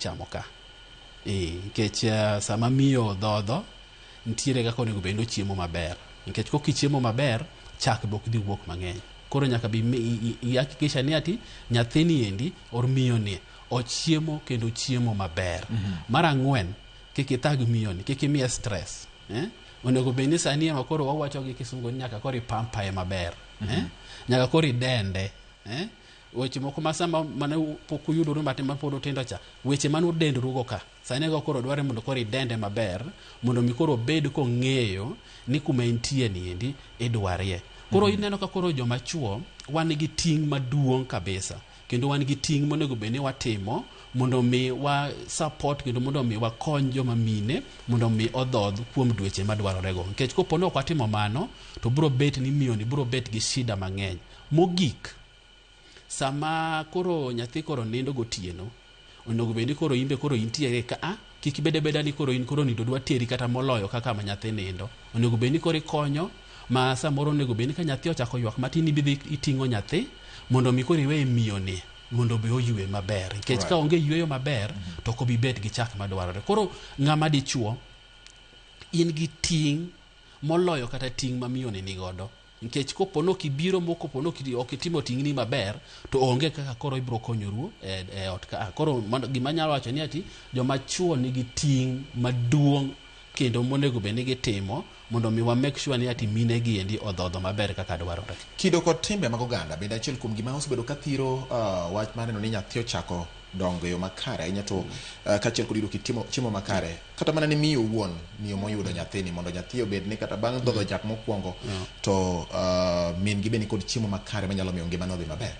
michamo ka. Ee, nikech sama miyo dhodho, nitiere kaka onego bed ni ochiemo maber. Nikech kok ichiemo maber, chak be ok dhi wuok mang'eny. Koro nyaka bi ihakikisha ni ati nyathini endi or miyo ni ochiemo kendo chiemo maber. Mar ang'wen, kik ithag miyo ni, kik imiye stress. Eh? Onego bed ni sani ema koro wawacho gi kisungu ni nyaka koro ipampaye maber. Eh? Nyaka koro idende. Eh? Weche moko ma sama mane pok uyudoru matin ma pod utindo cha, weche mane udendorugo ka, sani ego koro dware mondo koro idende maber, mondo mi koro obed kong'eyo ni kuma entie ni endi idwarie. Koro ineno ka koro joma chuo wan gi ting' maduong' kabisa kendo wan gi ting' monego bed ni watimo mondo mi wa support kendo mondo mi wakony joma mine mondo mi odhodh kuom dweche madwarore go. Nikech kopo ni ok watimo mano, to biro bet ni miyo ni biro bet gi shida mang'eny. Mogik, sama koro nyathi koro nindo gotieno, onego bed ni koro in be koro intiere ka a kik ibed abeda ni koro in koro nindo dwa teri kata moloyo kaka ma nyathi nindo. Onego bed ni koro ikonyo ma samoro onego bed ni ka nyathi ochako ywak matin ibidhi iting'o nyathi mondo mi koro iwe miyo ni mondo be oywe maber. Nikech ka onge yweyo maber to ok obi bet gi chak madwarore. Koro ng'ama dichuo in gi ting' moloyo kata ting' ma miyo ni nigodo. Nikech kopo ni ok ibiro mo kopo ni ok itimo ting'ni maber to onge kaka koro ibiro konyoru e ot ka. Koro gima anyalo wacho ni ati joma chuo nigi ting' maduong' kendo monego bed ni gitimo mondo mi wa make sure ni ati mine gi endi odhodho maber kaka dwarore. Kido kod timbe mag oganda bende achiel kuom gima osebedo ka thiro wach mar neno ni nyathi ochako dongo e yo makare ahinya to kaachiel kod yudo kit chiemo makare kata mana ne miyo owuon, miyo moyudo nyathini, mondo nyathi obed ni kata bang' dhodho chak mokwongo to min gi be nikod chiemo makare manyalo miyo ngimane odhi maber.